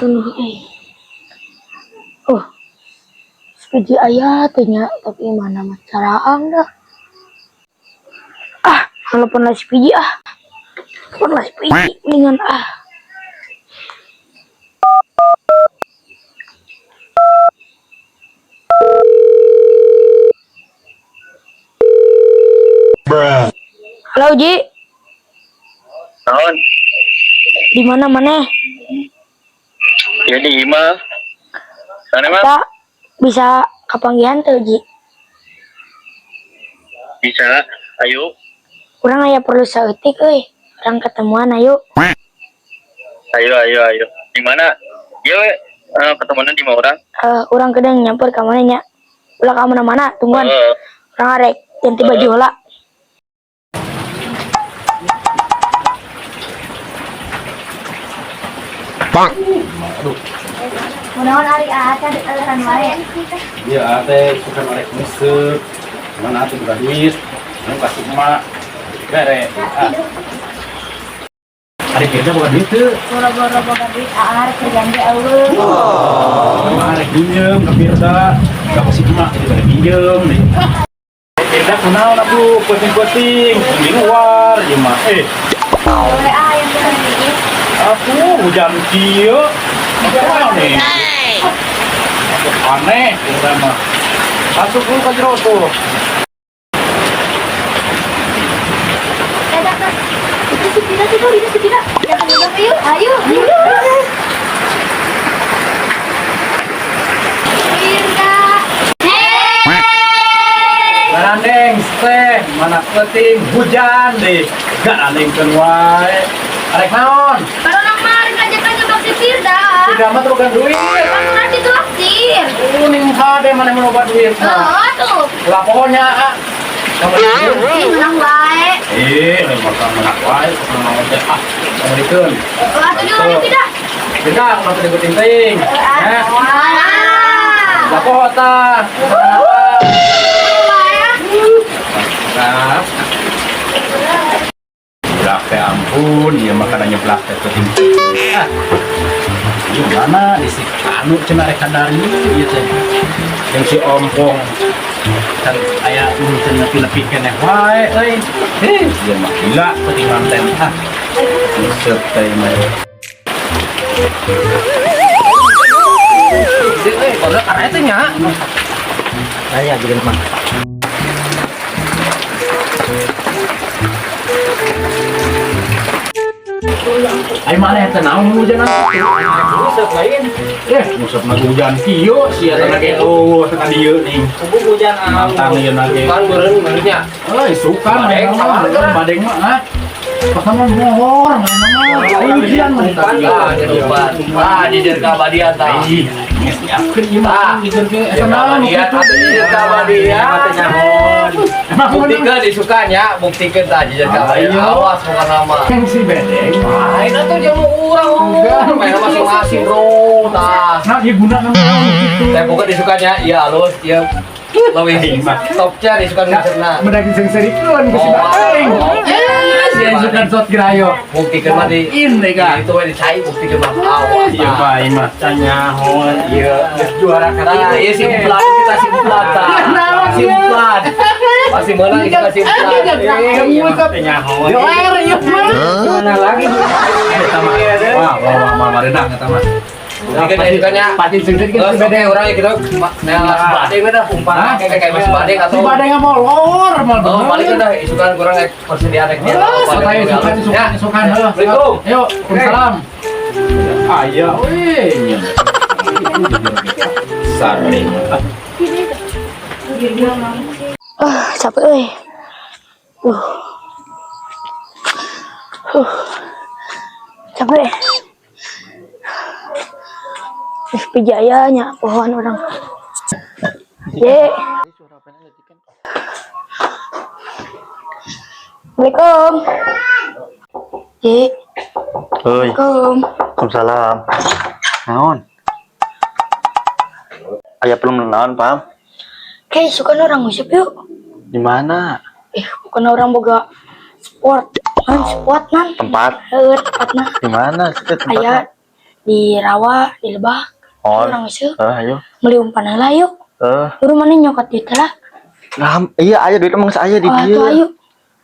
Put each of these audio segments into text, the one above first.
Aduh, eh. Oh. Sepiji aya teh nya, tapi mana mah caraang dah. Ah, telepon lah si Piji ah. Telepon lah si Piji, mendingan ah. Bruh. Halo Ji, Naon? Di mana maneh? Ya di imah. Mana mah? Kita bisa kapanggihan tuh, Ji? Bisa. Ayo. Urang aya perlu saeutik euy. Urang ketemuan ayo. Ayo, ayo, ayo. Di mana? Ya, we. Eh, ketemuan di mana urang? Eh, urang kedeng nyamper ka mana nya. Ulah ka mana-mana, tungguan. Eh, Urang arek ganti baju heula. Aduh. Munaon ari aa teh alasan wae? Iya, teh suka norek musuk. Mana atuh boga duit. Nu kasih emak. Bere. Ah. Ari Firda boga duit teu? Boro-boro boga duit, aa rek kerjaan ge euweuh. Emak rek minjem ka Firda. Gak kasih emak jadi bere minjem nih. Firda kunaon atuh peuting-peuting di luar ieu mah. Eh, Boleh ah yang kita duit. Atuh hujan kieu. Kunaon nih? Atuh aneh Firda mah. Masuk dulu ka jero tuh. Eh, dah, dah. Itu si Pina tuh, itu si Pina. Jangan minum yuk, ayo. Firda. Garandeng teh mana peuting hujan deh. Garandengkeun wae. Arek naon? Baru nak kemarin ajakan nyebak si Firda. Firda mah teu boga duit. Kan nanti ditraktir. Kuning hade mana mau loba duit mah. Oh, tuh. Lah pokoknya ah. Kamu Ih, menang wae. Eh, lain makan menak wae, sok naon teh ah. Kamu. Oh, atuh dulu nih Firda. Firda, kalau teu penting. Ya. Wah. Lah poho tah. Nah. Blak teh ampun, ieu makanan nyeblak teh penting. Ah. Ieu mana di si anu cenah rek kadari ieu teh. Yang si ompong kan aya nu teu nepi-nepi keneh wae euy. Eh, ieu mah gila penting manten ah. Buset teh mah. Eh, kalau karena itu nya. Aya juga mah. Ayo mana yang tenang hujan Buset lain. Eh, musep mah hujan kieu sia teh ge eueuh teh dieu nih. Kubu hujan Nantang ieu na ge. Kan meureun meureunnya. Euy, suka Badeng, sawah geura. Badeng mah ah. Pas mah mohor, mana mah. Hujan mah Kan ah jerupan. Ah jijir kabadian tah. Ih, geus nyiapkeun ieu mah jijir ge eta naon Kabadian, jijir kabadian. Buktikeun disukanya, buktikeun tah jijir kabadian. Ayo. Awas bukan nama. Yang si bedeng. Lain atuh jamu urang. Main masing-masing bro tah. Nah, ieu guna kan gitu. Teh bukan disukanya, iya halus, iya leuwih topnya disukan ngeuseurna. Mendak diseungseurikeun ku si badeng. Eh, Si sukan sot girayo. Buktikeun mah di In deh kan. itu we dicai buktikeun mah. Awas. Iya, Pak, ieu mah canyahoan ieu geus juara Nah, iya si Uplan kita si Uplan tah. Si Uplan. Pasti menang kita si Uplan. Iya, mah canyahoan. Joer ieu mah. Mana lagi? Eta mah. Wah, wah, wah, wah, mareunang eta mah. Buktikan disukanya. Pasti seungseurikeun Terus si oke bedeng. orang kita nah si Badeng dah umpan Hah? kayak kayak Mas Badeng atau Si badeng molor mah. Oh, paling udah isukan kurang rek persediaan rek dia. Oh, suka suka suka suka. Assalamualaikum. Yuk, salam. Aya we nya. Sare. Ah, capek euy. Capek. Ih, pijaya nya pohon urang. Ye. Assalamualaikum. Ye. Oi, Assalamualaikum. Waalaikumsalam. Naon? Aya perlu naon, Pam? Oke, suka urang nguseup yuk. Di mana? Eh, bukan urang boga sport. Nan, sport nan. Tempat? Heuh, tempatna. Di mana sih teh tempatnya? Aya Di rawa, di lebak. Oh. Urang nguseup. Eh, ayo. Meuli umpan heula yuk. Eh, Buru mana nyokat duit lah. lah, iya aya duit emang saya di Oh, dieu. atuh ayo.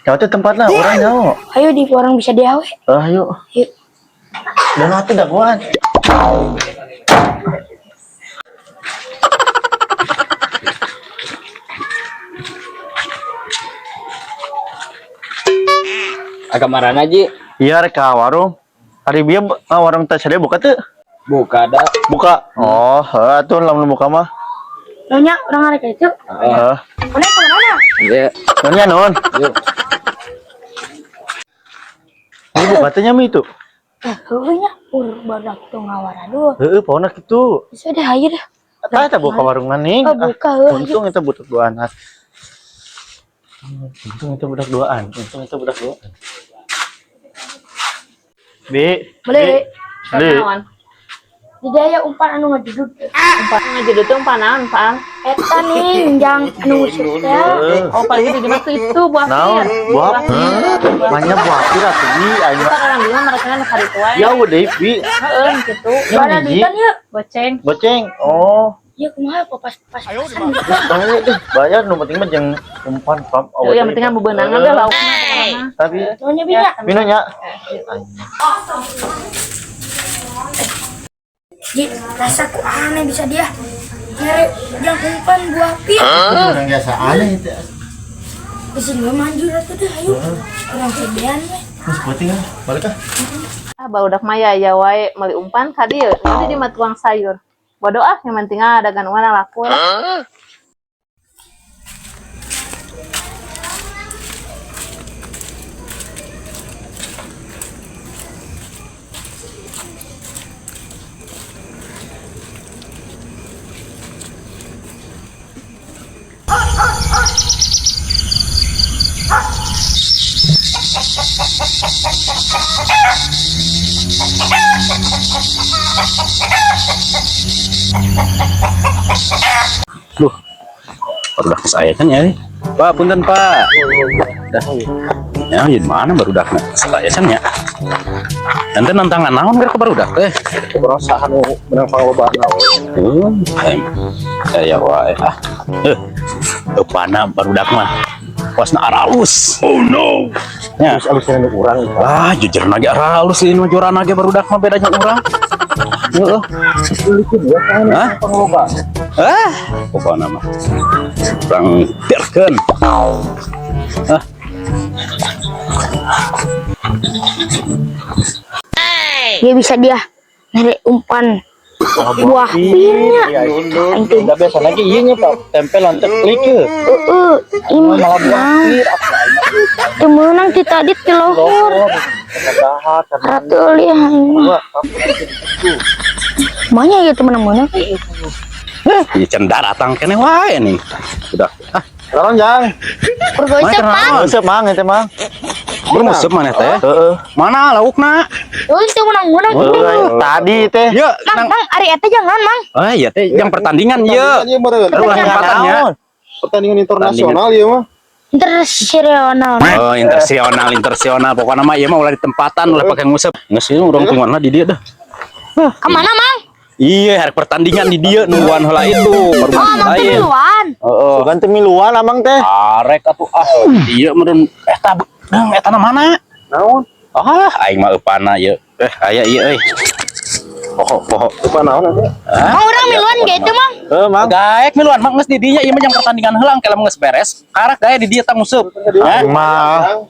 Nyawa teh tempatna urang nyawa. Ayo di orang bisa diawe. Eh, ayo. Yuk. Dan atuh dagoan. Agak marana Ji. Iya rek ka warung. Ari bieu warung teh sadia buka teu? Buka da. Buka. Oh, heuh atuh lamun buka mah. Nyonya orang arek itu. Heeh. Mana kemana? Iya. Nuhun ya nuhun. Yuk. Ini buka teh nya mi itu. Eh, heueuh nya ur badak tuh ngawaradul. Heeh, pokona kitu. Bisa deh ayo deh. Tah eta buka warungan nih. Oh, buka, heuh. Untung eta budak duaan. Untung itu budak duaan. Untung itu budak duaan. Bi, Beli. Beli. Di daya umpan anu ngajudud. Umpan ngajudud teh umpan naon, Pak? Eta nih jang anu nguseup teh. Heeh. Oh, paling itu mah itu buah Naon? pir. Buah Manya buah pir atuh bi aing Kita mah. orang bilang mereka kan hari tua. Ya udah bi. Heeh, gitu. Mana Hiji. duitan yuk? Goceng. Goceng. Oh. Ya kumaha pas pas-pasan. Bayar deh, bayar nu penting mah jeung umpan pam. Ya, yang penting kan bebenangan deh lauk. Tapi Nyonya bi nya. minum ya. Ji, rasaku aneh bisa dia. Nyari jang umpan buah pir. Orang biasa aneh itu. Di sini mah manjur atuh deh ayo. Urang sedean we. Terus penting ah, balik ah. Ah, barudak mah ya ya wae meuli umpan ka dieu. Nanti di mah tuang sayur. Bodoh ah, yang penting ah dagangan laku lah. Duh. Barudak saya kan ya. Pak, punten Pak. Dah. Ya, di mana barudakna? Saya kan ya. Nanti nantangan naon geura ka barudak teh. Perasaan nu menang panglobana. Ya wae ah. Eh, eupana barudak mah. Wasna aralus. Oh no. Ya. Terus alus nu urang. Ah, jujur nage aralus ini mah jorana ge barudak mah bedanya urang. Heeh. Hah? Ah, pokokna mah. Urang biarkeun. Ah, Dia bisa dia nyari umpan buah pirnya. Aing teh Udah biasa lagi iya nya Pak, tempel lantai klik ke. heeh, ini Malah buah pir teu meunang ti tadi ti luhur. Dahar Ratu euy aing mah. Manya ieu teu meunang-meunang. ieu can daratang keneh wae nih. Udah. Ah, Tolong jang. Pergosep, Mang. Useup mang eta mang. bermusep maneh teh. Heeh. Mana laukna? Euy teu meunang-meunang. Heeh, tadi teh. Ya, Mang, Mang, ari eta jangan, Mang. Ah iya teh yang pertandingan ya. Iya, meureun. Ulah tempatannya. Pertandingan internasional ya mah. Internasional. Oh, internasional, internasional. Pokoknya mah ieu mah ulah di tempatan, ulah pakai ngusep. Geus ieu urang tungguan lah di dieu dah. Kemana, Mang? Iya, hari pertandingan di dieu nungguan heula itu, baru Oh, Mang teh lain. duluan. Heeh. Bukan teh miluan amang teh. Arek atuh ah. Iya meureun eta deung eta na mana? Naon? Ah, aing mah eupana ieu. Eh, aya ieu euy. Poho, poho. Lupa naon eta? Ah, Mang urang miluan ge itu, Mang. Heeh, mang. Gaek miluan mah geus di dinya ieu mah jang pertandingan heula engke lamun geus beres. Karak gae di dieu tah nguseup. Hah? Mah.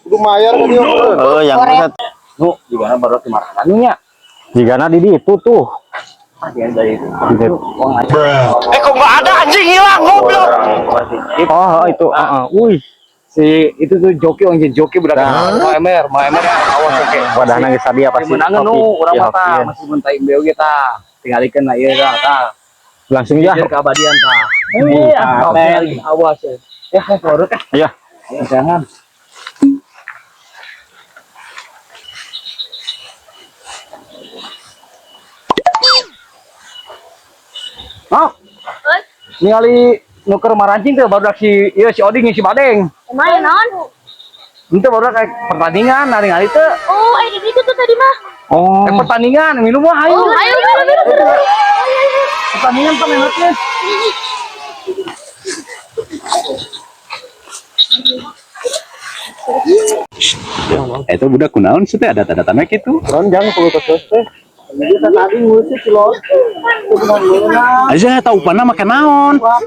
Kudu mayar kan dia. Heeh, yang mana Nu, jigana baru dimarahan nya. jigana di ditu tuh. Ah, dia dari itu. Eh kok nggak ada anjing hilang goblok. Oh, itu heeh. Wih, Si itu tuh joki orang jadi joki budak mau emer, mau emer ya, awas oke. wadahna geus sadia pasti. Menangan nu urang Ya, mah tah, hokian. masih mentai beo ge tah. Tingalikeun lah ieu tah tah. Langsung ya. Jujur keabadian tah. Iya, awas ya. Ya, baru teh. Iya. Jangan. Oh. Ningali nuker marancing tuh baru si ieu si Oding si Badeng. Kumaha naon? Itu baru kayak pertandingan nari-nari tuh. Oh, eh di situ tuh tadi mah. Oh. Eh, pertandingan minum mah ayo. Oh, ayo minum minum. Minum. Pertandingan pan enaknya. Itu budak kunaon sih teh adat-adatannya gitu. Naon jang perlu terus teh. Tadi ngusik cilok. Aja tahu pana make naon. Oh,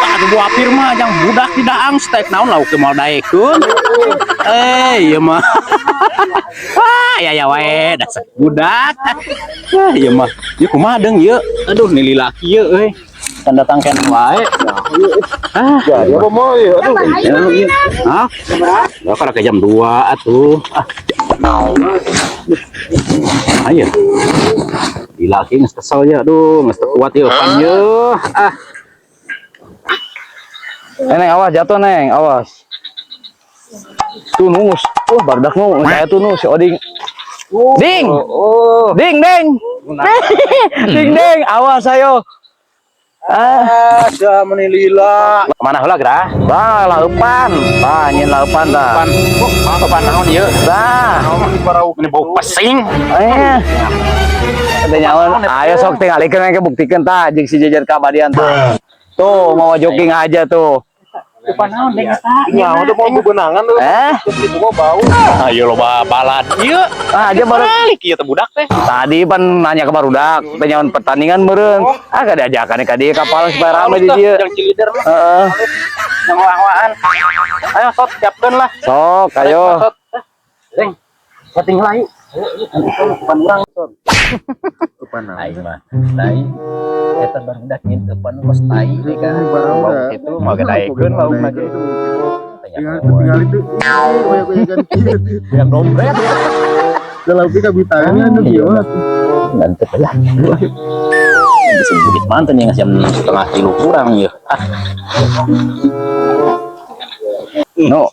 atuh buah apir mah jang budak tidak ang stek naon lauk teu moal daekeun. Eh, ieu mah. Wah, ya ya wae dasar budak. Ah, ieu mah. Ieu kumaha deung ieu? Aduh, nili laki ieu euy. Tanda tangken wae. Ah, Ya, ya apa mau ya? Aduh. ya, ieu. Hah? Ya karena ke jam 2 atuh. Ah. Ayo. Laki geus kesel ya, aduh, geus teu kuat ieu pan ye. Ah. Eh, Neng, awas jatuh, Neng, awas. Tuh nungus. Oh, barudak nu, saya tuh nu si Oding. Ding. Ding, ding. Ding, ding, awas ayo. Ah, Sia meni lila. mana heula gerah? Bah, laupan. Bah, nyin laupan tah. Pan, oh, pan naon ieu? Tah. Meni bau pesing. Eh. Teu nyawan. Ayo sok tingalikeun engke buktikeun tah jeung si Jejer kabadian tah. Tuh, mau jogging aja tuh. Pan naon deng eta? Ya, udah mau bebenangan tuh. Eh, Itu mah bau. Ayo loba balad ieu. Ah, aja baru Balik ieu teh budak teh. tadi pan nanya ke barudak, teh nyawan pertandingan meureun. Ah, gak diajakan ka dieu kapal supaya rame di dieu. Yang cilider mah Heeh. yang wah-wahan. Ayo sok siapkeun lah. Sok, ayo. Sok. Deng. Penting lah yuk. Ayo, pan urang. Aing mah. Tai. Eta barudak nyin depan kos tai deh kan. Barudak. Itu mah gedaekeun laukna ge. Tinggal tinggal itu. Goyang-goyangan kieu. Yang dompet. Da lauknya kabitangan anu kieu mah. Mantep lah. Bisa bukit mantan yang jam 2.30 kurang ya. Ah, No,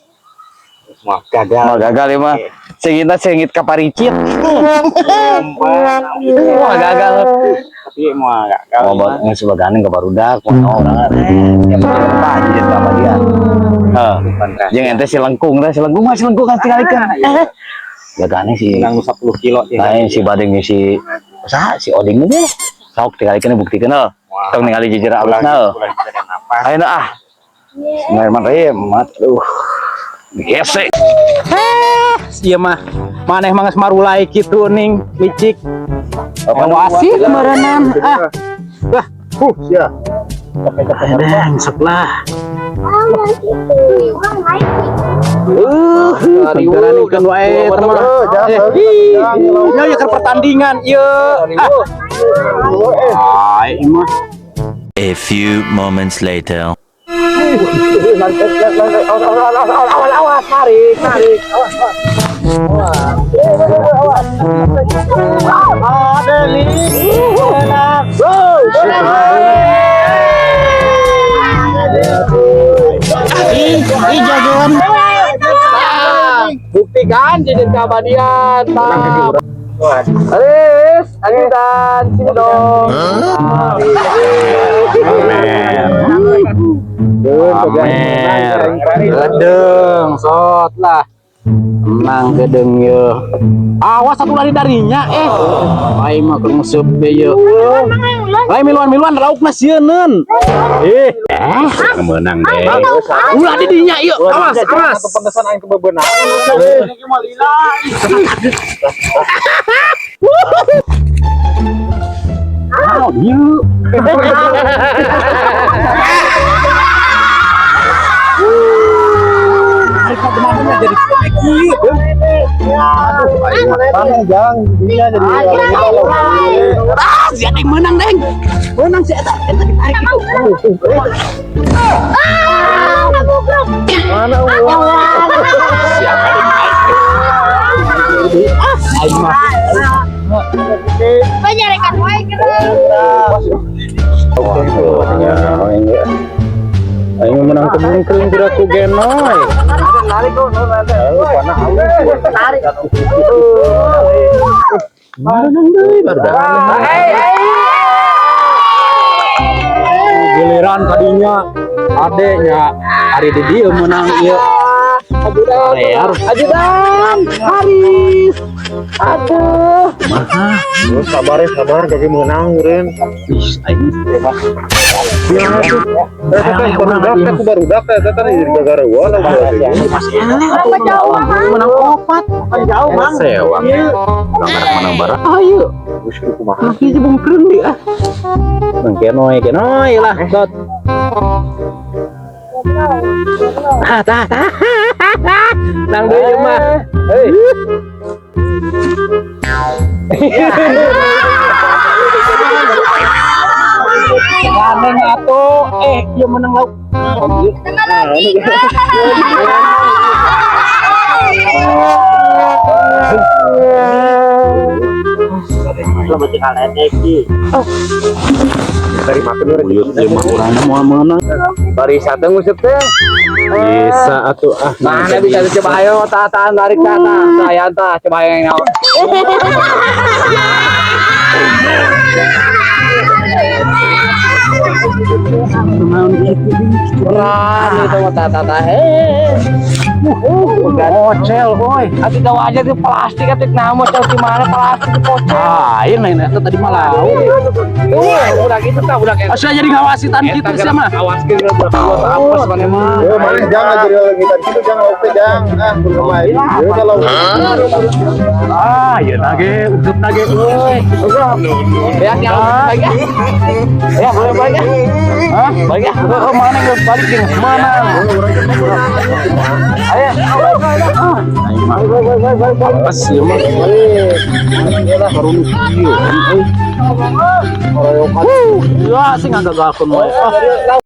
mah gagal. mau gagal ya mah. Sengitna sengit kaparicit. Wah, gagal. Tapi mau gagal. Mau buat nggak sebagainya ke barudak, mau orang yang penting tah jadi sama dia. Heeh. Jeung ente si lengkung teh, si lengkung mah si lengkung kan tingalikeun. Gagane si Kurang 10 kilo sih. lain si badeng si saha si Oding teh. Sok tingalikeun buktikeun heuh. Tong ningali jejer alusna heuh. Ayeuna ah. Bismillahirrahmanirrahim. Aduh. Hese. Iya mah maneh mah geus marulai kitu ning licik. Wasit meureunan. Ah, Dah. Sia. adeng sok lah. Riweuh wae teman. Jangan. Ya ya keur pertandingan ieu. Ah, ieu mah. A few moments later. Awas, tarik, tarik. Awas, awas. Awas. Ih, jagoan. Buktikan jadi keabadian. Aris, ajudan, sini dong. Pamer. Ledeng, sot lah. Menang gedeng ye. Awas satu lari darinya eh. Aing mah keur nguseup ge ye. Lain miluan-miluan laukna sieuneun. Eh, menang deh. Ulah di dinya ieu. Awas, awas. Pantesan aing kebebenangan. Naon ieu? Jadi ieu. Mana jang dia jadi Ah, si Adeng menang, Deng. Menang si eta, eta ditarik itu. Mana uang? Ah, aing mah. Penyarekan wae Aing menang kebun kering ku genoy. Tarik tuh, tarik. Menang deui baru Giliran tadinya adenya hari di dieu menang ieu. Ajudan, Ajudan Haris. Aduh. Terus sabar ya, sabar kaki menang eureun. Ih, aing bebas. Eh, teh barudak teh ku barudak teh teh teh jadi gagarewan lah. Berapa jauh, Mang? Menang opat. Jauh, Mang. Sewang. Menang menang barang. Ayo. Geus kudu kumaha. Kaki bungkeun dia. Bang kenoy kenoy lah. Dot. Tah tah tah. Nang deui ieu mah. Hei. Ganeng atuh, eh ieu menang lauk. Dari makan urang. Buyut ieu mah urangna moal meunang. Bari satu nguseup teh. Bisa atuh ah. Mana bisa tuh, coba ayo tah tah tarik tah tah. Saya tah coba ayo yang naon. Berat itu mah tah tah tah. Eh. Bocel boy. Atuh tahu aja tuh plastik atuh nah mocel di mana plastik itu pocel. Ah, ini lain eta tadi mah lauk. Tuh, udah gitu tah udah kayak. Asa jadi ngawasitan kitu sia mah. Awaskeun udah gua apes mana mah. Yo, mana jangan jadi lengitan kitu jangan oke jang. Ah, kudu mah. Yo kalau Ah, ieu nage, utup nage euy. Ya, ya, balik ya. Ya, boleh balik ya. Hah? Balik ya. Oh, mana geus balik jeung mana? Ayo. Aing mah. Apes ieu mah. Baru nu kieu. Euy. Ya sing ngagagalkeun wae. Ah.